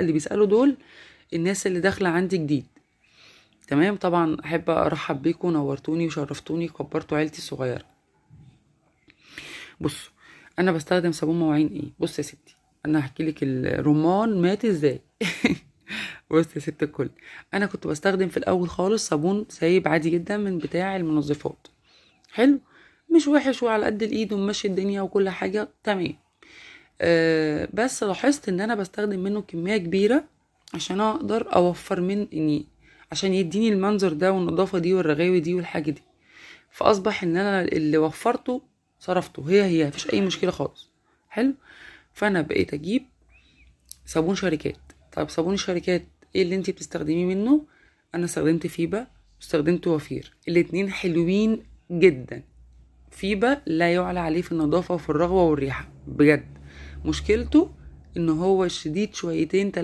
اللي بيسألوا دول الناس اللي داخلة عندي جديد. تمام، طبعا احب ارحب بيكم، نورتوني وشرفتوني وكبرتوا عيلتي الصغيرة. بصوا، انا بستخدم صابون مواعين ايه؟ بص يا ستي، انا هحكي لك الرمان مات ازاي. بص يا ست الكل، انا كنت بستخدم في الاول خالص صابون سايب عادي جدا من بتاع المنظفات، حلو، مش وحش وعلى قد الايد وماشي الدنيا وكل حاجة تمام. بس لاحظت ان انا بستخدم منه كمية كبيرة عشان اقدر اوفر من اني عشان يديني المنظر ده والنظافة دي والرغاوي دي والحاجة دي. فاصبح ان انا اللي وفرته صرفته، هي هي مفيش اي مشكلة خالص. حلو، فانا بقيت اجيب صابون شركات. طيب صابون الشركات ايه اللي انتي بتستخدميه منه؟ انا استخدمت فيبا واستخدمت وفير، الاتنين حلوين جدا. فيبا لا يعلى عليه في النظافة وفي الرغوة والريحة بجد. مشكلته ان هو شديد شويتين 3